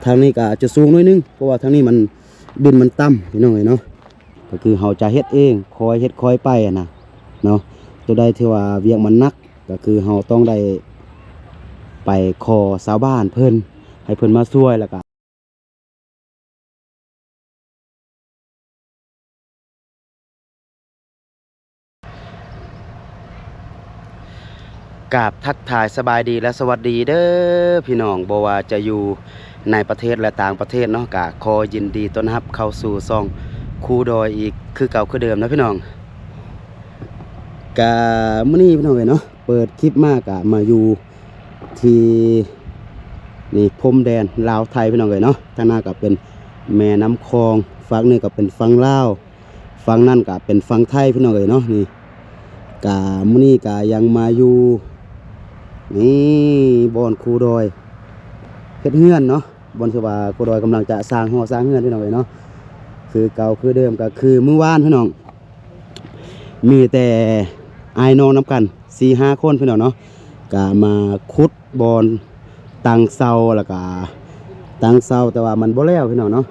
ທາງນີ້ກໍອາດຈະສູງໜ້ອຍໜຶ່ງ ເພາະວ່າທາງນີ້ມັນ ດິນມັນຕ່ຳ ພີ່ນ້ອງເອີຍເນາະ. ກໍຄືເຮົາຈະເຮັດເອງ ຄ່ອຍເຮັດຄ່ອຍໄປຫັ້ນນະເນາະ. ໂຕໃດທີ່ວ່າວຽກມັນໜັກ ກໍຄືເຮົາຕ້ອງໄດ້ໄປຂໍຊາວບ້ານເພິ່ນ ໃຫ້ເພິ່ນມາຊ່ວຍ ແລ້ວກໍ ກາບທັກທາຍສະບາຍດີ ແລະ ສະຫວັດດີເດີພີ່ນ້ອງ, ບໍ່ວ່າຈະຢູ່ໃນປະເທດ ແລະ ຕ່າງປະເທດເນາະ, ກະຂໍຍິນດີຕ້ອນຮັບເຂົ້າສູ່ຊ່ອງຄູດອຍອີກຄືເກົ່າຄືເດີມນະພີ່ນ້ອງ. ກະມື້ນີ້ພີ່ນ້ອງເອີຍເນາະ ເປີດຄລິບມາກະມາຢູ່ທີ່ ນີ້ ພົມແດນລາວໄທພີ່ນ້ອງເອີຍເນາະ. ທາງໜ້າກໍເປັນແມ່ນ້ຳຂອງ, ຝັ່ງນີ້ກໍເປັນຝັ່ງລາວ, ຝັ່ງນັ້ນກໍເປັນຝັ່ງໄທພີ່ນ້ອງເອີຍເນາະ. ນີ້ ກະມື້ນີ້ກະຍັງມາຢູ່ ນີ້ ບ່ອນຄູດອຍເຮັດເຮືອນເນາະ, ບ່ອນທີ່ວ່າຄູດອຍກຳລັງຈະສ້າງຫໍສ້າງເຮືອນພີ່ນ້ອງເອີຍເນາະ. ຄືເກົ່າຄືເດີມ ກໍຄືມື້ວານພີ່ນ້ອງ ມີແຕ່ອ້າຍນ້ອງນຳກັນສີ່ຫ້າຄົນພີ່ນ້ອງເນາະ, ກະມາຂຸດບ່ອນຕັ້ງເສົາ ແລ້ວກະຕັ້ງເສົາ ແຕ່ວ່າມັນບໍ່ແລ້ວພີ່ນ້ອງເນາະ.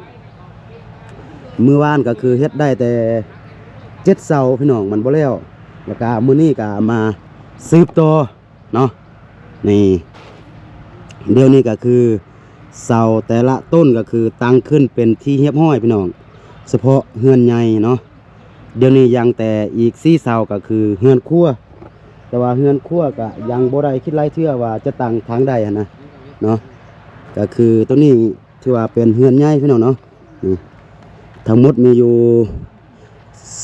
ມື້ວານກໍຄືເຮັດໄດ້ແຕ່ເຈັດເສົາພີ່ນ້ອງ ມັນບໍ່ແລ້ວ, ແລ້ວກະມື້ນີ້ກະມາສືບຕໍ່ເນາະ. ນີ້ ດຽວນີ້ກໍຄືເສົາແຕ່ລະຕົ້ນກໍຄືຕັ້ງຂຶ້ນເປັນທີ່ຮຽບຮ້ອຍພີ່ນ້ອງ, ສະເພາະເຮືອນໃຫຍ່ເນາະ. ດຽວນີ້ຍັງແຕ່ອີກສີ່ເສົາກໍຄືເຮືອນຄົວ, ແຕ່ວ່າເຮືອນຄົວກະຍັງບໍ່ໄດ້ຄິດໄລ່ເທື່ອວ່າຈະຕັ້ງທາງໃດຫັ້ນນະເນາະ. ກະຄືໂຕນີ້ຖືວ່າເປັນເຮືອນໃຫຍ່ພີ່ນ້ອງເນາະ. ນີ້ ທັງໝົດມີຢູ່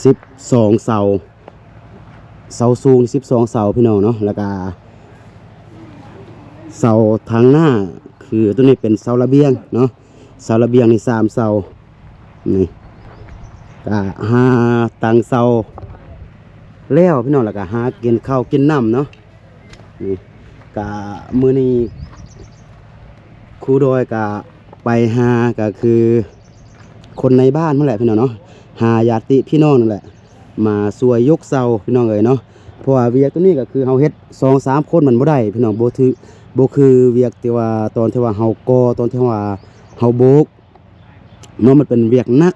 ສິບສອງເສົາ, ເສົາສູງສິບສອງເສົາພີ່ນ້ອງເນາະ, ແລ້ວກະເສົາທາງໜ້າ ຄືໂຕນີ້ເປັນເສົາລະບຽງເນາະ, ເສົາລະບຽງນີ້ສາມເສົາ. ນີ້ກະຫາຕັ້ງເສົາແລ້ວພີ່ນ້ອງ, ແລ້ວກະຫາກິນເຂົ້າກິນນ້ຳເນາະ. ນີ້ກະມື້ນີ້ຄູດອຍກະໄປຫາ ກະຄືຄົນໃນບ້ານຫັ້ນແຫຼະພີ່ນ້ອງເນາະ, ຫາຍາດຕິພີ່ນ້ອງນັ້ນແຫຼະ ມາຊ່ວຍຍົກເສົາພີ່ນ້ອງເອີຍເນາະ. ເພາະວ່າວຽກໂຕນີ້ກໍຄືເຮົາເຮັດສອງສາມຄົນມັນບໍ່ໄດ້ພີ່ນ້ອງ, ບໍ່ຖື ບໍ່ຄືວຽກທີ່ວ່າຕອນທີ່ວ່າເຮົາກໍ່ ຕອນທີ່ວ່າເຮົາໂບກເນາະ, ມັນເປັນວຽກໜັກ,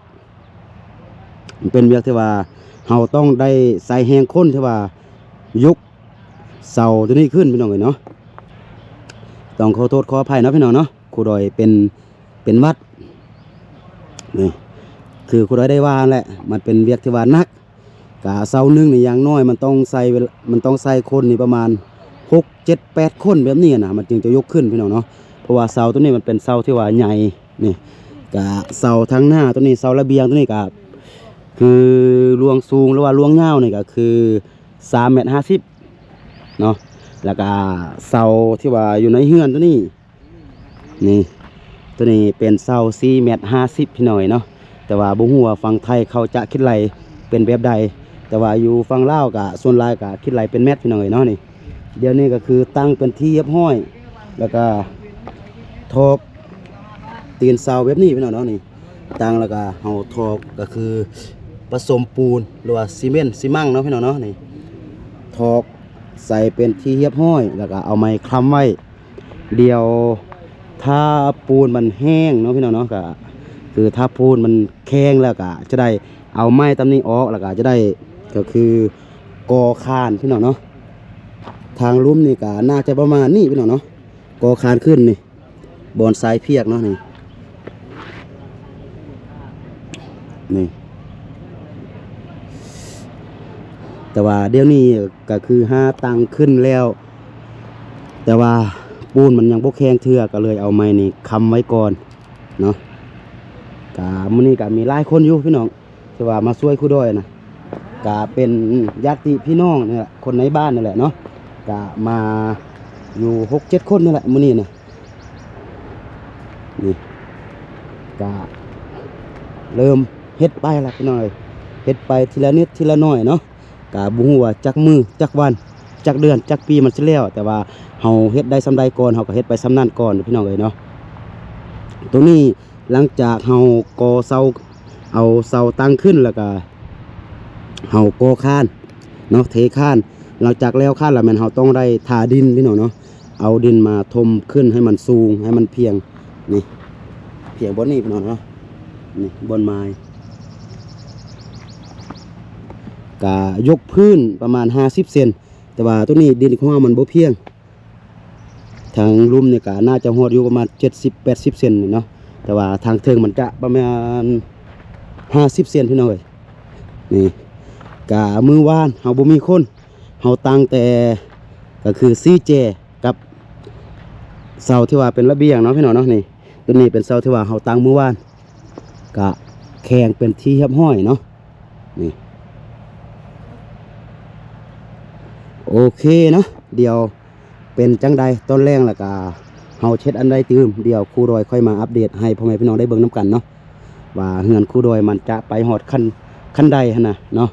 ມັນເປັນວຽກທີ່ວ່າເຮົາຕ້ອງໄດ້ໃຊ້ແຮງຄົນທີ່ວ່າຍົກເສົາໂຕນີ້ຂຶ້ນພີ່ນ້ອງເອີຍເນາະ. ຕ້ອງຂໍໂທດຂໍອະໄພເນາະພີ່ນ້ອງເນາະ, ຄູດອຍເປັນ ເປັນຫວັດ. ນີ້ ຄືຄູດອຍໄດ້ວ່າຫັ້ນແຫຼະ ມັນເປັນວຽກທີ່ວ່າໜັກ, ກະເສົາໜຶ່ງນີ້ຢ່າງໜ້ອຍມັນຕ້ອງໃຊ້ເວລາ ມັນຕ້ອງໃຊ້ຄົນນີ້ປະມານຫົກ ເຈັດ ແປດຄົນແບບນີ້ນະ ມັນຈຶ່ງຈະຍົກຂຶ້ນພີ່ນ້ອງເນາະ. ເພາະວ່າເສົາໂຕນີ້ມັນເປັນເສົາທີ່ວ່າໃຫຍ່. ນີ້ກະເສົາທາງໜ້າໂຕນີ້ ເສົາລະບຽງໂຕນີ້ກະຄືລວງສູງ ຫຼືວ່າລວງຍາວນີ້ກະຄືສາມແມັດຫ້າສິບເນາະ, ແລ້ວກະເສົາທີ່ວ່າຢູ່ໃນເຮືອນໂຕນີ້ ນີ້ ໂຕນີ້ເປັນເສົາສີ່ແມັດຫ້າສິບພີ່ນ້ອງເນາະ. ແຕ່ວ່າບໍ່ຮູ້ວ່າຝັ່ງໄທເຂົາຈະຄິດໄລ່ເປັນແບບໃດ, ແຕ່ວ່າຢູ່ຝັ່ງລາວກະສ່ວນຫຼາຍກະຄິດໄລ່ເປັນແມັດພີ່ນ້ອງເນາະ. ນີ້ ດຽວນີ້ກໍຄືຕັ້ງເປັນທີ່ຮຽບຮ້ອຍ ແລ້ວກະຖອກຕີນເສົາແບບນີ້ພີ່ນ້ອງເນາະ. ນີ້ ຕັ້ງແລ້ວກະເຮົາຖອກ ກໍຄືປະສົມປູນ ຫຼືວ່າຊີເມັນຊີມັງເນາະພີ່ນ້ອງເນາະ. ນີ້ ຖອກໃສ່ເປັນທີ່ຮຽບຮ້ອຍ ແລ້ວກະເອົາໄມ້ຄ້ຳໄວ້. ດຽວຖ້າປູນມັນແຫ້ງເນາະພີ່ນ້ອງເນາະ, ກະຄືຖ້າປູນມັນແຂງແລ້ວກະຈະໄດ້ເອົາໄມ້ຕຳນີ້ອອກ ແລ້ວກະຈະໄດ້ ກໍຄືກໍ່ຄານພີ່ນ້ອງເນາະ. ທາງລຸ່ມນີ້ກະໜ້າຈະປະມານນີ້ພີ່ນ້ອງເນາະ, ກໍ່ຄານຂຶ້ນນີ້ ບ່ອນຊາຍພຽກເນາະ. ນີ້ ນີ້ ແຕ່ວ່າດຽວນີ້ກໍຄືຫາຕັ້ງຂຶ້ນແລ້ວ ແຕ່ວ່າປູນມັນຍັງບໍ່ແຂງເທື່ອ ກໍເລີຍເອົາໄມ້ນີ້ຄ້ຳໄວ້ກ່ອນເນາະ. ກະມື້ນີ້ກະມີຫຼາຍຄົນຢູ່ພີ່ນ້ອງ ທີ່ວ່າມາຊ່ວຍຄູດອຍນະ, ກະເປັນຍາດຕິພີ່ນ້ອງນີ້ແຫຼະ ຄົນໃນບ້ານນີ້ແຫຼະເນາະ, ກະມາຢູ່ຫົກເຈັດຄົນນີ້ແຫຼະມື້ນີ້ນະ. ນີ້ ກະເລີ່ມເຮັດໄປລະພີ່ນ້ອງເອີຍ, ເຮັດໄປທີລະນິດທີລະໜ້ອຍເນາະ. ກະບໍ່ຮູ້ວ່າຈັກມື້ຈັກວັນຈັກເດືອນຈັກປີມັນຊິແລ້ວ, ແຕ່ວ່າເຮົາເຮັດໄດ້ສ່ຳໃດກ່ອນ ເຮົາກໍເຮັດໄປສ່ຳນັ້ນກ່ອນພີ່ນ້ອງເອີຍເນາະ. ໂຕນີ້ ຫຼັງຈາກເຮົາກໍ່ເສົາ ເອົາເສົາຕັ້ງຂຶ້ນ ແລ້ວກະເຮົາກໍ່ຄານເນາະ ເທຄານ. ຫຼັງຈາກແລ້ວຄານແລ້ວ ແມ່ນເຮົາຕ້ອງໄດ້ທາດິນພີ່ນ້ອງເນາະ, ເອົາດິນມາຖົມຂຶ້ນໃຫ້ມັນສູງ ໃຫ້ມັນພຽງ. ນີ້ ພຽງບ່ອນນີ້ພີ່ນ້ອງເນາະ ນີ້ບ່ອນໝາຍ ກະຍົກພື້ນປະມານຫ້າສິບເຊັນ ແຕ່ວ່າໂຕນີ້ດິນຂອງເຮົາມັນບໍ່ພຽງ ທາງລຸ່ມນີ້ກະໜ້າຈະຮອດຢູ່ປະມານເຈັດສິບແປດສິບເຊັນນີ້ເນາະ ແຕ່ວ່າທາງເທິງມັນຈະປະມານຫ້າສິບເຊັນພີ່ນ້ອງເອີຍ ນີ້ ກະມື້ວານເຮົາບໍ່ມີຄົນ ເຮົາຕັ້ງແຕ່ ກະຄືສີ່ແຈກັບເສົາທີ່ວ່າເປັນລະບຽງເນາະພີ່ນ້ອງເນາະ ນີ້ ໂຕນີ້ເປັນເສົາທີ່ວ່າເຮົາຕັ້ງມື້ວານ ກະແຂງເປັນທີ່ຮຽບຮ້ອຍເນາະ ນີ້ ໂອເຄເນາະ ດຽວເປັນຈັ່ງໃດຕອນແລງ ແລ້ວກະເຮົາເຮັດອັນໃດຕື່ມ ດຽວຄູດອຍຄ່ອຍມາອັບເດດໃຫ້ພໍ່ແມ່ພີ່ນ້ອງໄດ້ເບິ່ງນຳກັນເນາະ ວ່າເຮືອນຄູດອຍມັນຈະໄປຮອດຂັ້ນ ຂັ້ນໃດຫັ້ນນະເນາະ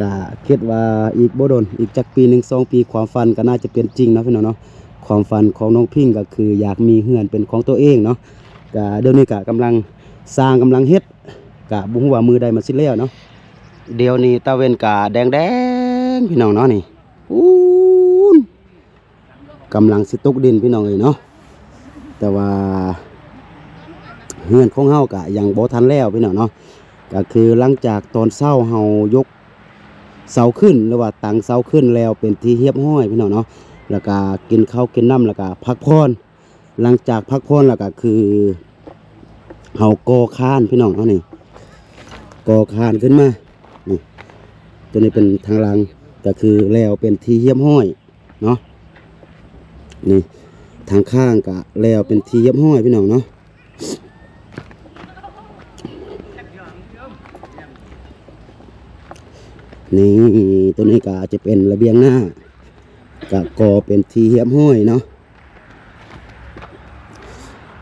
ກະຄິດວ່າອີກບໍ່ດົນ ອີກຈັກປີໜຶ່ງສອງປີ ຄວາມຝັນກະໜ້າຈະເປັນຈິງເນາະພີ່ນ້ອງເນາະ ຄວາມຝັນຂອງນ້ອງພິງກະຄືຢາກມີເຮືອນເປັນຂອງຕົວເອງເນາະ ກະດຽວນີ້ກະກຳລັງສ້າງ ກຳລັງເຮັດ ກະບໍ່ຮູ້ວ່າມື້ໃດມັນຊິແລ້ວເນາະ ດຽວນີ້ຕາເວັນກະແດງໆ ພີ່ນ້ອງເນາະ ນີ້ ປູນ ກຳລັງຊິຕົກດິນພີ່ນ້ອງເອີຍເນາະ ແຕ່ວ່າເຮືອນຂອງເຮົາກະຍັງບໍ່ທັນແລ້ວພີ່ນ້ອງເນາະ ກະຄືຫຼັງຈາກຕອນເຊົ້າເຮົາຍົກເສົາຂຶ້ນ ຫຼືວ່າຕັ້ງເສົາຂຶ້ນແລ້ວເປັນທີ່ຮຽບຮ້ອຍພີ່ນ້ອງເນາະ ແລ້ວກະກິນເຂົ້າກິນນ້ຳ ແລ້ວກະພັກຜ່ອນ ຫຼັງຈາກພັກຜ່ອນແລ້ວກະຄືເຮົາກໍ່ຄານພີ່ນ້ອງເນາະ ນີ້ ກໍ່ຄານຂຶ້ນມາ ນີ້ ໂຕນີ້ເປັນທາງຫຼັງ ກະຄືແລ້ວເປັນທີ່ຮຽບຮ້ອຍ ເນາະ ນີ້ ທາງຂ້າງກະແລ້ວເປັນທີ່ຮຽບຮ້ອຍພີ່ນ້ອງເນາະ ນີ້ ໂຕນີ້ກະຈະເປັນລະບຽງໜ້າ ກະກໍ່ເປັນທີ່ຮຽບຮ້ອຍເນາະ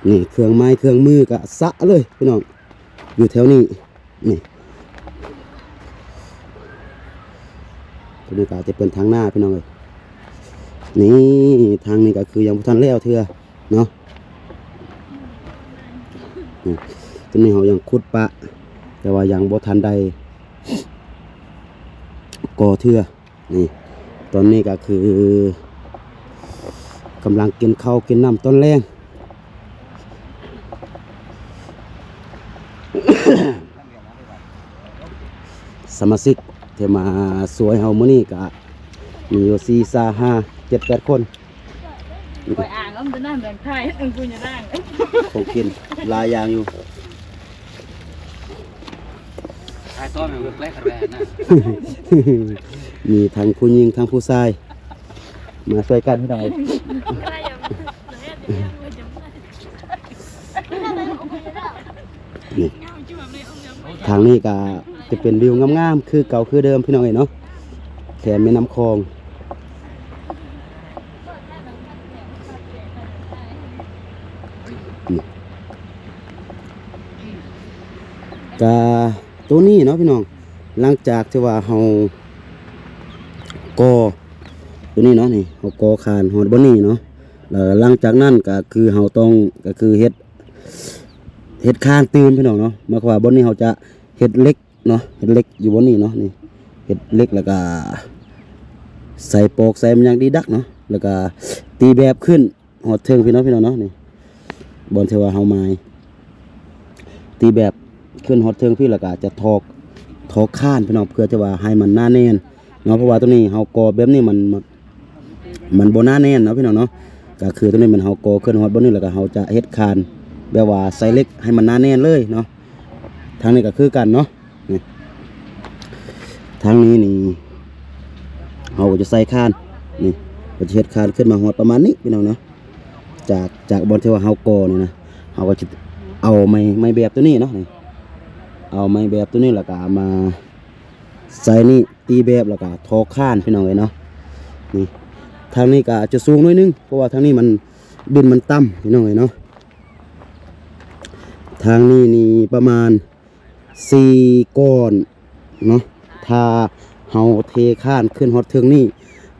ນີ້ ເຄື່ອງໄມ້ເຄື່ອງມືກະຊະເລີຍພີ່ນ້ອງ ຢູ່ແຖວນີ້ ນີ້ ໂຕນີ້ກະຈະເປັນທາງໜ້າພີ່ນ້ອງເອີຍ ນີ້ ທາງນີ້ກະຄືຍັງບໍ່ທັນແລ້ວເທື່ອເນາະ ນີ້ ໂຕນີ້ເຮົາຍັງຂຸດປະ ແຕ່ວ່າຍັງບໍ່ທັນໄດ້ກໍ່ເທື່ອ ນີ້ ຕອນນີ້ກະຄືກຳລັງກິນເຂົ້າກິນນ້ຳຕອນແລງ ສະມາຊິກທີ່ມາຊ່ວຍເຮົາມື້ນີ້ກະມີຢູ່ສີ່ ສາມ ຫ້າ ເຈັດ ແປດຄົນ ຂ້ອຍອ່າງເອົາແຕ່ນ້ຳແດງໄທ ເອີ ກູຢ່າລ້າງ ຂອງກິນຫຼາຍຢ່າງຢູ່ ຖ່າຍຕອນໃຫ້ມັນແປກແປກນະ ມີທັງຜູ້ຍິງທັງຜູ້ຊາຍ ມາຊ່ວຍກັນພີ່ນ້ອງເອີຍ ນີ້ ທາງນີ້ກະຈະເປັນວິວງາມໆ ຄືເກົ່າຄືເດີມພີ່ນ້ອງເອີຍເນາະ ແຄມແມ່ນ້ຳຂອງ ນີ້ ກະໂຕນີ້ເນາະພີ່ນ້ອງ ຫຼັງຈາກທີ່ວ່າເຮົາກໍ່ໂຕນີ້ເນາະ ນີ້ ເຮົາກໍ່ຄານຮອດບ່ອນນີ້ເນາະ ແລ້ວຫຼັງຈາກນັ້ນກະຄືເຮົາຕ້ອງ ກະຄືເຮັດ ເຮັດຄານຕື່ມພີ່ນ້ອງເນາະ ໝາຍຄວາມວ່າບ່ອນນີ້ເຮົາຈະເຮັດເຫຼັກເນາະ ເຮັດເຫຼັກຢູ່ບ່ອນນີ້ເນາະ ນີ້ ເຮັດເຫຼັກ ແລ້ວກະໃສ່ປອກໃສ່ມັນຢ່າງດີດັກເນາະ ແລ້ວກະຕີແບບຂຶ້ນຮອດເທິງພີ້ເນາະ ພີ່ນ້ອງເນາະ ນີ້ບ່ອນທີ່ວ່າເຮົາໝາຍ ຕີແບບຂຶ້ນຮອດເທິງພີ້ ແລ້ວກະຈະຖອກ ຖອກຄານພີ່ນ້ອງ ເພື່ອທີ່ວ່າໃຫ້ມັນໜາແໜ້ນເນາະ ເພາະວ່າໂຕນີ້ເຮົາກໍ່ແບບນີ້ມັນ ມັນບໍ່ໜາແໜ້ນເນາະ ພີ່ນ້ອງເນາະ ກະຄືໂຕນີ້ແມ່ນເຮົາກໍ່ຂຶ້ນຮອດບ່ອນນີ້ ແລ້ວກະເຮົາຈະເຮັດຄານແບບວ່າໃສ່ເຫຼັກໃຫ້ມັນໜາແໜ້ນເລີຍເນາະ ທາງນີ້ກະຄືກັນເນາະ ນີ້ ທາງນີ້ນີ້ ເຮົາກະຈະໃສ່ຄານ ນີ້ ກະຈະເຮັດຄານຂຶ້ນມາຮອດປະມານນີ້ ພີ່ນ້ອງເນາະ ຈາກ ຈາກບ່ອນທີ່ວ່າເຮົາກໍ່ນີ້ນະ ເຮົາກະຈະເອົາໄມ້ ໄມ້ແບບໂຕນີ້ເນາະ ນີ້ ເອົາໄມ້ແບບໂຕນີ້ ແລ້ວກະເອົາມາໃສ່ນີ້ ຕີແບບ ແລ້ວກະຖອກຄານ ພີ່ນ້ອງເອີຍເນາະ ນີ້ ທາງນີ້ກະຈະສູງໜ້ອຍໜຶ່ງ ເພາະວ່າທາງນີ້ມັນ ດິນມັນຕ່ຳ ພີ່ນ້ອງເອີຍເນາະ ທາງນີ້ນີ້ປະມານ ສີ່ກ້ອນເນາະ ຖ້າເຮົາເທຄານຂຶ້ນຮອດເທິງນີ້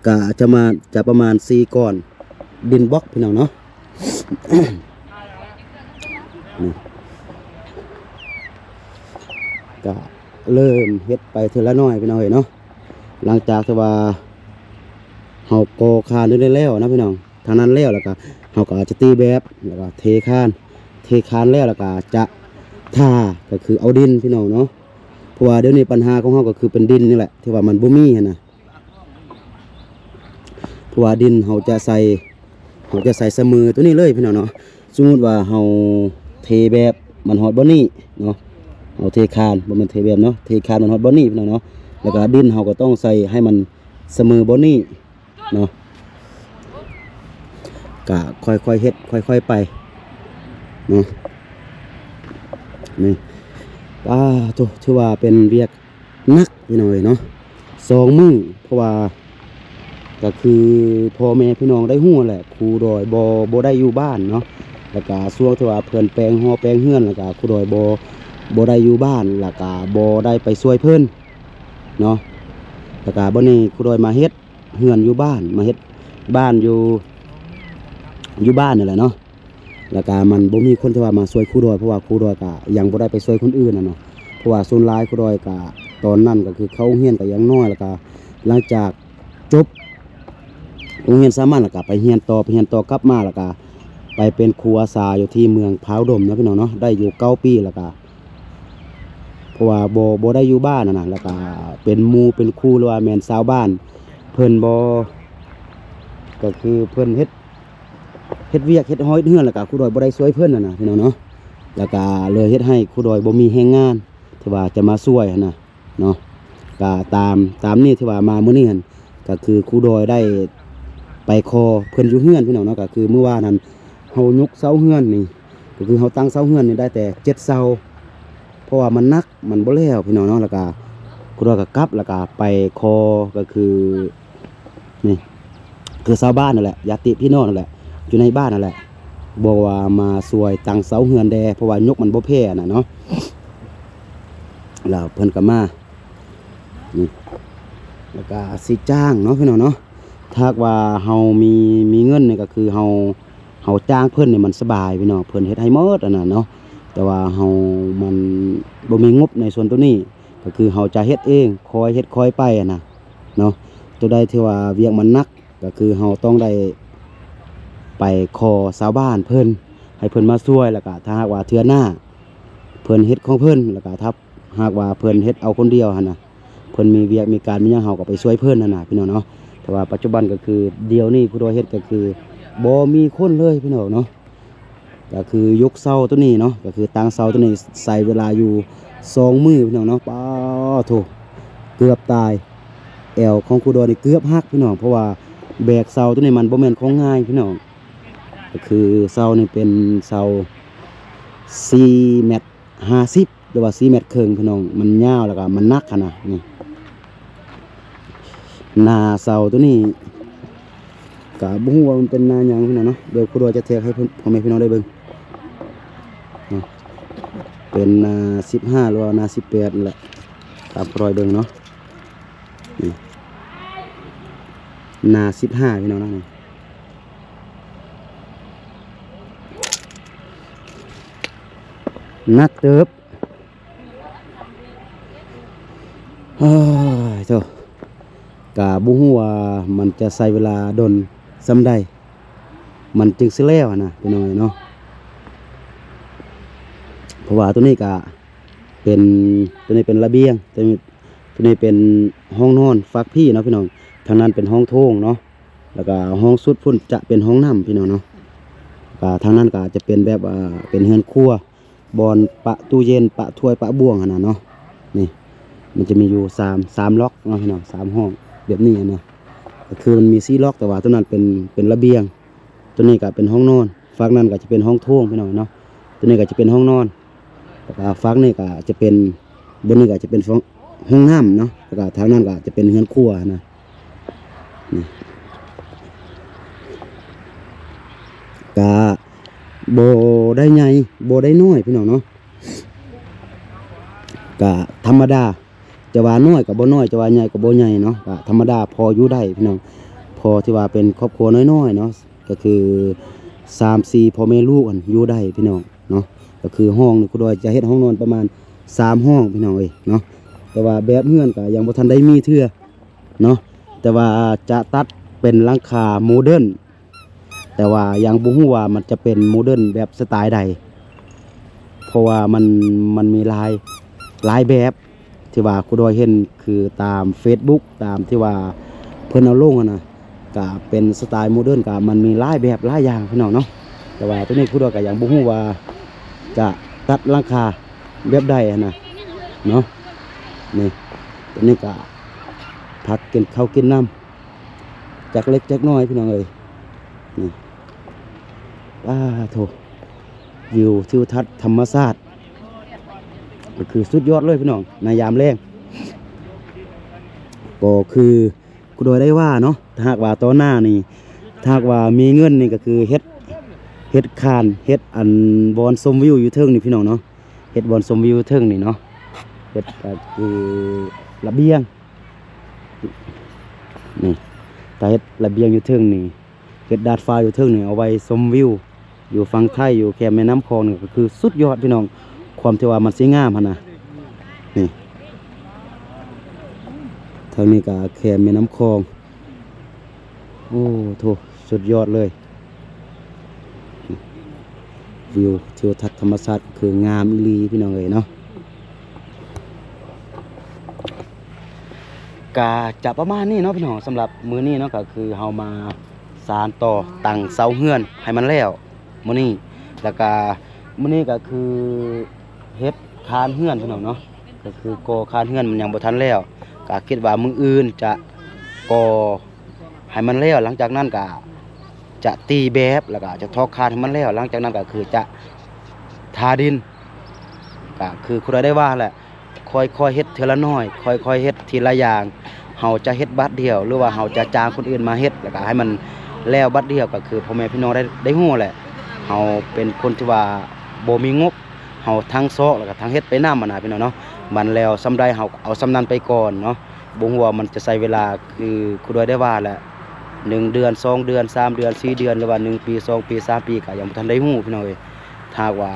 ກະຈະມາ ຈະປະມານສີ່ກ້ອນດິນບລັອກ ພີ່ນ້ອງເນາະ ນີ້ ກະເລີ່ມເຮັດໄປເທື່ອລະໜ້ອຍ ພີ່ນ້ອງເອີຍເນາະ ຫຼັງຈາກທີ່ວ່າເຮົາກໍ່ຄານໄດ້ແລ້ວນະ ພີ່ນ້ອງ ທາງນັ້ນແລ້ວ ແລ້ວກະເຮົາກະອາດຈະຕີແບບ ແລ້ວກະເທຄານ ເທຄານແລ້ວ ແລ້ວກໍຈະທາ ກໍຄືເອົາດິນ ພີ່ນ້ອງເນາະ. ເພາະວ່າດຽວນີ້ປັນຫາຂອງເຮົາກໍຄືເປັນດິນນີ້ແຫຼະ ທີ່ວ່າມັນບໍ່ມີຫັ້ນນະ. ເພາະວ່າດິນເຮົາຈະໃສ່ ເຮົາຈະໃສ່ສະເໝີຕົວນີ້ເລີຍ ພີ່ນ້ອງເນາະ. ສົມມຸດວ່າເຮົາເທແບບມັນຮອດບ່ອນນີ້ເນາະ ເຮົາເທຄານ ບໍ່ແມ່ນເທແບບເນາະ ເທຄານມັນຮອດບ່ອນນີ້ ພີ່ນ້ອງເນາະ. ແລ້ວກໍດິນເຮົາກໍຕ້ອງໃສ່ໃຫ້ມັນສະເໝີບ່ອນນີ້ເນາະ ກະຄ່ອຍໆເຮັດ ຄ່ອຍໆໄປເນາະ. ນີ້ ປາໂທ້ ຖືວ່າເປັນວຽກ ໜັກ ພີ່ນ້ອງເອີຍເນາະ ສອງມື້ ເພາະວ່າກໍຄືພໍ່ແມ່ພີ່ນ້ອງໄດ້ຮູ້ແຫຼະ ຄູດອຍບໍ່ ບໍ່ໄດ້ຢູ່ບ້ານເນາະ. ແລ້ວກະຊ່ວງທີ່ວ່າເພິ່ນແປງຫໍແປງເຮືອນ ແລ້ວກະຄູດອຍບໍ່ ບໍ່ໄດ້ຢູ່ບ້ານ ແລ້ວກະບໍ່ໄດ້ໄປຊ່ວຍເພິ່ນເນາະ. ແລ້ວກະບັດນີ້ຄູດອຍມາເຮັດເຮືອນຢູ່ບ້ານ ມາເຮັດບ້ານຢູ່ ຢູ່ບ້ານນີ້ແຫຼະເນາະ. ແລ້ວກະມັນບໍ່ມີຄົນທີ່ວ່າມາຊ່ວຍຄູດອຍ ເພາະວ່າຄູດອຍກະຍັງບໍ່ໄດ້ໄປຊ່ວຍຄົນອື່ນຫັ້ນນະ. ເພາະວ່າສ່ວນຫຼາຍຄູດອຍກະຕອນນັ້ນກໍຄືເຂົ້າໂຮງຮຽນກໍຍັງນ້ອຍ ແລ້ວກະຫຼັງຈາກຈົບໂຮງຮຽນສາມັນ ແລ້ວກະໄປຮຽນຕໍ່ ໄປຮຽນຕໍ່ກັບມາ ແລ້ວກະໄປເປັນຄູອາສາຢູ່ທີ່ເມືອງພາວດົມເນາະ ພີ່ນ້ອງເນາະ ໄດ້ຢູ່ເກົ້າປີ. ແລ້ວກະ ເພາະວ່າບໍ່ ບໍ່ໄດ້ຢູ່ບ້ານຫັ້ນນະ ແລ້ວກະເປັນໝູ່ເປັນຄູ່ ຫຼືວ່າແມ່ນຊາວບ້ານເພິ່ນບໍ່ ກໍຄືເພິ່ນເຮັດ ເຮັດວຽກເຮັດຫໍເຮັດເຮືອນ ແລ້ວກະຄູດອຍບໍ່ໄດ້ຊ່ວຍເພິ່ນຫັ້ນນະ ພີ່ນ້ອງເນາະ. ແລ້ວກະເລີຍເຮັດໃຫ້ຄູດອຍບໍ່ມີແຮງງານທີ່ວ່າຈະມາຊ່ວຍຫັ້ນນະເນາະ. ກະຕາມ ຕາມນີ້ທີ່ວ່າມາມື້ນີ້ຫັ້ນ ກໍຄືຄູດອຍໄດ້ໄປຂໍເພິ່ນຢູ່ເຮືອນ ພີ່ນ້ອງເນາະ. ກໍຄືມື້ວານຫັ້ນເຮົາຍົກເສົາເຮືອນນີ້ ກໍຄືເຮົາຕັ້ງເສົາເຮືອນນີ້ໄດ້ແຕ່ເຈັດເສົາ ເພາະວ່າມັນໜັກ ມັນບໍ່ແລ້ວ ພີ່ນ້ອງເນາະ. ແລ້ວກະຄູດອຍກໍກັບ ແລ້ວກະໄປຂໍ ກໍຄື ນີ້ ຄືຊາວບ້ານນັ້ນແຫຼະ ຍາດຕິພີ່ນ້ອງນັ້ນແຫຼະ ຢູ່ໃນບ້ານນັ້ນແຫຼະ ບອກວ່າມາຊ່ວຍຕັ້ງເສົາເຮືອນແດ່ ເພາະວ່າຍົກມັນບໍ່ແພຫັ້ນນະເນາະ. ແລ້ວເພິ່ນກໍມາ ນີ້ ແລ້ວກະຊິຈ້າງເນາະ ພີ່ນ້ອງເນາະ. ຖ້າຫາກວ່າເຮົາມີ ມີເງິນນີ້ ກໍຄືເຮົາ ເຮົາຈ້າງເພິ່ນນີ້ມັນສະບາຍ ພີ່ນ້ອງ ເພິ່ນເຮັດໃຫ້ໝົດຫັ້ນນະເນາະ. ແຕ່ວ່າເຮົາມັນບໍ່ມີງົບໃນສ່ວນໂຕນີ້ ກໍຄືເຮົາຈະເຮັດເອງ ຄ່ອຍເຮັດຄ່ອຍໄປຫັ້ນນະເນາະ. ໂຕໃດທີ່ວ່າວຽກມັນໜັກ ກໍຄືເຮົາຕ້ອງໄດ້ໄປຂໍຊາວບ້ານເພິ່ນ ໃຫ້ເພິ່ນມາຊ່ວຍ. ແລ້ວກະຖ້າຫາກວ່າເທື່ອໜ້າເພິ່ນເຮັດຂອງເພິ່ນ ແລ້ວກະຖ້າຫາກວ່າເພິ່ນເຮັດເອົາຄົນດຽວຫັ້ນນະ ເພິ່ນມີວຽກມີການມີຫຍັງ ເຮົາກໍໄປຊ່ວຍເພິ່ນຫັ້ນນະ ພີ່ນ້ອງເນາະ. ແຕ່ວ່າປັດຈຸບັນກໍຄື ດຽວນີ້ຜູ້ດອຍເຮັດກໍຄືບໍ່ມີຄົນເລີຍ ພີ່ນ້ອງເນາະ. ກໍຄືຍົກເສົາໂຕນີ້ເນາະ ກໍຄືຕັ້ງເສົາໂຕນີ້ໃຊ້ເວລາຢູ່ສອງມື້ ພີ່ນ້ອງເນາະ. ປາໂທ້ ເກືອບຕາຍ ແອວຂອງຄູດອຍນີ້ເກືອບຫັກ ພີ່ນ້ອງ ເພາະວ່າແບກເສົາໂຕນີ້ມັນບໍ່ແມ່ນຂອງງ່າຍ ພີ່ນ້ອງ. ກໍຄືເສົານີ້ເປັນເສົາສີ່ແມັດຫ້າສິບ ຫຼືວ່າສີ່ແມັດເຄິ່ງ ພີ່ນ້ອງ ມັນຍາວ ແລ້ວກໍມັນໜັກຫັ້ນນະ. ນີ້ ໜ້າເສົາໂຕນີ້ກໍບໍ່ຮູ້ວ່າມັນເປັນໜ້າຫຍັງ ພີ່ນ້ອງເນາະ. ດຽວຄູດອຍຈະແທກໃຫ້ພໍ່ແມ່ພີ່ນ້ອງໄດ້ເບິ່ງເນາະ ເປັນໜ້າສິບຫ້າ ຫຼືວ່າໜ້າສິບແປດນີ້ແຫຼະ ຕາມຄູດອຍເບິ່ງເນາະ. ນີ້ ໜ້າສິບຫ້າ ພີ່ນ້ອງເນາະ ນີ້ ໜັກເຕີບ. ເອີຍ ໂທ້ ກະບໍ່ຮູ້ວ່າມັນຈະໃຊ້ເວລາດົນສ່ຳໃດ ມັນຈຶ່ງຊິແລ້ວຫັ້ນນະ ພີ່ນ້ອງເອີຍເນາະ. ເພາະວ່າໂຕນີ້ກະເປັນ ໂຕນີ້ເປັນລະບຽງ ໂຕນີ້ ໂຕນີ້ເປັນຫ້ອງນອນ ຟາກພີ້ເນາະ ພີ່ນ້ອງ. ທາງນັ້ນເປັນຫ້ອງໂຖງເນາະ ແລ້ວກະຫ້ອງສຸດພຸ້ນຈະເປັນຫ້ອງນ້ຳ ພີ່ນ້ອງເນາະ. ກະທາງນັ້ນກະຈະເປັນແບບວ່າເປັນເຮືອນຄົວ ບ່ອນປະຕູ້ເຢັນ ປະຖ້ວຍ ປະບ່ວງຫັ້ນນະເນາະ. ນີ້ ມັນຈະມີຢູ່ສາມ ສາມລັອກເນາະ ພີ່ນ້ອງ ສາມຫ້ອງແບບນີ້ຫັ້ນນະ. ກໍຄືມັນມີສີ່ລັອກ ແຕ່ວ່າໂຕນັ້ນເປັນ ເປັນລະບຽງ ໂຕນີ້ກໍເປັນຫ້ອງນອນ ຟາກນັ້ນກໍຈະເປັນຫ້ອງໂຖງ ພີ່ນ້ອງເນາະ. ໂຕນີ້ກໍຈະເປັນຫ້ອງນອນ ແລ້ວກໍຟາກນີ້ກໍຈະເປັນ ເບື້ອງນີ້ກໍຈະເປັນຫ້ອງ ຫ້ອງນ້ຳເນາະ ແລ້ວກໍທາງນັ້ນກໍຈະເປັນເຮືອນຄົວຫັ້ນນະ. ນີ້ ກະບໍ່ໄດ້ໃຫຍ່ ບໍ່ໄດ້ນ້ອຍ ພີ່ນ້ອງເນາະ ກະທຳມະດາ. ຈະວ່ານ້ອຍກໍບໍ່ນ້ອຍ ຈະວ່າໃຫຍ່ກໍບໍ່ໃຫຍ່ເນາະ ກະທຳມະດາ ພໍຢູ່ໄດ້ ພີ່ນ້ອງ. ພໍທີ່ວ່າເປັນຄອບຄົວນ້ອຍໆເນາະ ກໍຄືສາມສີ່ພໍ່ແມ່ລູກຫັ້ນຢູ່ໄດ້ ພີ່ນ້ອງເນາະ. ກໍຄືຫ້ອງນີ້ ຄູດອຍຈະເຮັດຫ້ອງນອນປະມານສາມຫ້ອງ ພີ່ນ້ອງເອີຍເນາະ. ແຕ່ວ່າແບບເຮືອນກໍຍັງບໍ່ທັນໄດ້ມີເທື່ອເນາະ ແຕ່ວ່າຈະຕັດເປັນຫຼັງຄາໂມເດີນ ແຕ່ວ່າຍັງບໍ່ຮູ້ວ່າມັນຈະເປັນໂມເດີນແບບສະໄຕໃດ ເພາະວ່າມັນ ມັນມີຫຼາຍ ຫຼາຍແບບ ທີ່ວ່າຄູດອຍເຫັນ ຄືຕາມເຟສບຸກ ຕາມທີ່ວ່າເພິ່ນເອົາລົງຫັ້ນນະ ກະເປັນສະໄຕໂມເດີນ ກະມັນມີຫຼາຍແບບຫຼາຍຢ່າງພີ່ນ້ອງເນາະ. ແຕ່ວ່າໂຕນີ້ຄູດອຍກະຍັງບໍ່ຮູ້ວ່າຈະຕັດຫຼັງຄາແບບໃດຫັ້ນນະເນາະ. ນີ້ ໂຕນີ້ກະພັກກິນເຂົ້າກິນນ້ຳ ຈັກເລັກຈັກນ້ອຍພີ່ນ້ອງເອີຍ. ນີ້ ປາໂທ້ ວິວທິວທັດທຳມະຊາດ ກໍຄືສຸດຍອດເລີຍພີ່ນ້ອງ ໃນຍາມແລງ. ກໍຄືຄູດອຍໄດ້ວ່າເນາະ ຖ້າຫາກວ່າຕອນໜ້ານີ້ ຖ້າຫາກວ່າມີເງິນນີ້ ກໍຄືເຮັດ ເຮັດຄານ ເຮັດອັນບ່ອນຊົມວິວຢູ່ເທິງນີ້ພີ່ນ້ອງເນາະ. ເຮັດບ່ອນຊົມວິວເທິງນີ້ເນາະ ເຮັດກໍຄືລະບຽງ ນີ້ ຖ້າເຮັດລະບຽງຢູ່ເທິງນີ້ ເຮັດດາດຟ້າຢູ່ເທິງນີ້ ເອົາໄວ້ຊົມວິວຢູ່ຝັ່ງໄທ ຢູ່ແຄມແມ່ນ້ຳຂອງນີ້ ກໍຄືສຸດຍອດພີ່ນ້ອງ ຄວາມທີ່ວ່າມັນຊິງາມຫັ້ນນະ. ນີ້ ທາງນີ້ກໍແຄມແມ່ນ້ຳຂອງ ໂອ້ໂທ້ ສຸດຍອດເລີຍ. ວິວທິວທັດທຳມະຊາດກໍຄືງາມອີ່ຫຼີພີ່ນ້ອງເອີຍເນາະ. ກະຈະປະມານນີ້ເນາະພີ່ນ້ອງ ສຳລັບມື້ນີ້ເນາະ ກໍຄືເຮົາມາສານຕໍ່ຕັ້ງເສົາເຮືອນໃຫ້ມັນແລ້ວມື້ນີ້ ແລ້ວກະມື້ນີ້ກໍຄືເຮັດຄານເຮືອນພີ່ນ້ອງເນາະ ກໍຄືກໍ່ຄານເຮືອນມັນຍັງບໍ່ທັນແລ້ວ ກະຄິດວ່າມື້ອື່ນຈະກໍ່ ໃຫ້ມັນແລ້ວ ຫຼັງຈາກນັ້ນກະຈະຕີແບບ ແລ້ວກະຈະຖອກຄານໃຫ້ມັນແລ້ວ ຫຼັງຈາກນັ້ນກະຄືຈະທາດິນ ກະຄືຄູດອຍໄດ້ວ່າແຫຼະ ຄ່ອຍໆເຮັດເທື່ອລະໜ້ອຍ ຄ່ອຍໆເຮັດທີລະຢ່າງ ເຮົາຈະເຮັດບາດດຽວ ຫຼືວ່າເຮົາຈະຈ້າງຄົນອື່ນມາເຮັດ ແລ້ວກະໃຫ້ມັນແລ້ວບາດດຽວ ກະຄືພໍ່ແມ່ພີ່ນ້ອງໄດ້ ໄດ້ຮູ້ແຫຼະ ເຮົາເປັນຄົນທີ່ວ່າບໍ່ມີງົບ ເຮົາທັງຊອກ ແລ້ວກະທັງເຮັດໄປນຳຫັ້ນນະພີ່ນ້ອງເນາະ ມັນແລ້ວສ່ຳໃດເຮົາເອົາສ່ຳນັ້ນໄປກ່ອນເນາະ. ບໍ່ຮູ້ວ່າມັນຈະໃຊ້ເວລາ ຄືຄູດອຍໄດ້ວ່າແຫຼະ ໜຶ່ງເດືອນ ສອງເດືອນ ສາມເດືອນ ສີ່ເດືອນ ຫຼືວ່າໜຶ່ງປີ ສອງປີ ສາມປີ ກະຍັງບໍ່ທັນໄດ້ຮູ້ພີ່ນ້ອງເອີຍ. ຖ້າຫາກວ່າ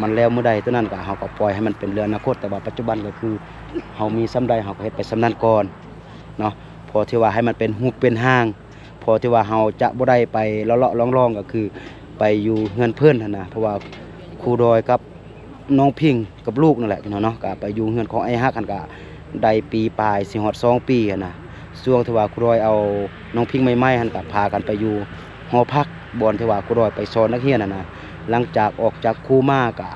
ມັນແລ້ວມື້ໃດ ໂຕນັ້ນກະເຮົາກໍປ່ອຍໃຫ້ມັນເປັນເລື່ອງອະນາຄົດ ແຕ່ວ່າປັດຈຸບັນກໍຄືເຮົາມີສ່ຳໃດ ເຮົາກໍເຮັດໄປສ່ຳນັ້ນກ່ອນເນາະ ພໍທີ່ວ່າໃຫ້ມັນເປັນຮູບເປັນຮ່າງ ພໍທີ່ວ່າເຮົາຈະບໍ່ໄດ້ໄປເລາະໆລ່ອງໆ ກໍຄືໄປຢູ່ເຮືອນເພິ່ນຫັ້ນນະ ເພາະວ່າຄູດອຍກັບ ນ້ອງພິງກັບລູກນັ້ນແຫຼະພີ່ນ້ອງເນາະ ກະໄປຢູ່ເຮືອນຂອງອ້າຍຮັກຫັ້ນກະໄດ້ປີປາຍ ຊິຮອດສອງປີຫັ້ນນະ. ຊ່ວງທີ່ວ່າຄູດອຍເອົານ້ອງພິງໃໝ່ໆຫັ້ນ ກະພາກັນໄປຢູ່ຫໍພັກ ບ່ອນທີ່ວ່າຄູດອຍໄປສອນນັກຮຽນຫັ້ນນະ. ຫຼັງຈາກອອກຈາກຄູມາກະ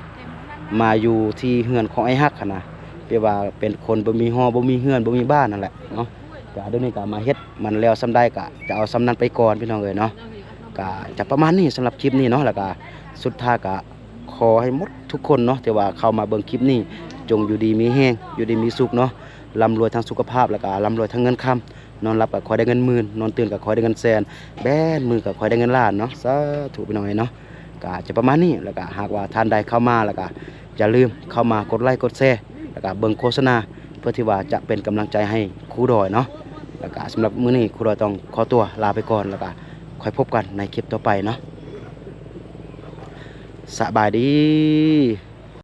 ມາຢູ່ທີ່ເຮືອນຂອງອ້າຍຮັກຫັ້ນນະ ແບບວ່າເປັນຄົນບໍ່ມີຫໍ ບໍ່ມີເຮືອນ ບໍ່ມີບ້ານຫັ້ນແຫຼະເນາະ. ກະດຽວນີ້ກະມາເຮັດ ມັນແລ້ວສ່ຳໃດກະຈະເອົາສ່ຳນັ້ນໄປກ່ອນພີ່ນ້ອງເອີຍເນາະ. ກະຈະປະມານນີ້ສຳລັບຄລິບນີ້ເນາະ ແລ້ວກະສຸດທ້າຍກະ ຂໍໃຫ້ໝົດທຸກຄົນເນາະ ທີ່ວ່າເຂົ້າມາເບິ່ງຄລິບນີ້ ຈົ່ງຢູ່ດີມີແຮງ ຢູ່ດີມີສຸກເນາະ ລ່ຳລວຍທາງສຸຂະພາບ ແລ້ວກະລ່ຳລວຍທາງເງິນຄຳ ນອນຫຼັບກະຂໍໃຫ້ໄດ້ເງິນໝື່ນ ນອນຕື່ນກະຂໍໃຫ້ໄດ້ເງິນແສນ ແບນມືກະຂໍໃຫ້ໄດ້ເງິນລ້ານເນາະ. ສາທຸພີ່ນ້ອງເອີຍເນາະ. ກະຈະປະມານນີ້ ແລ້ວກະຫາກວ່າທ່ານໃດເຂົ້າມາ ແລ້ວກະຢ່າລືມເຂົ້າມາກົດໄລກົດແຊ ແລ້ວກະເບິ່ງໂຄສະນາ ເພື່ອທີ່ວ່າຈະເປັນກຳລັງໃຈໃຫ້ຄູດອຍເນາະ. ແລ້ວກະສຳລັບມື້ນີ້ຄູດອຍຕ້ອງຂໍຕົວລາໄປກ່ອນ ແລ້ວກະຄ່ອຍພົບກັນໃນຄລິບຕໍ່ໄປເນາະ. ສະບາຍດີ.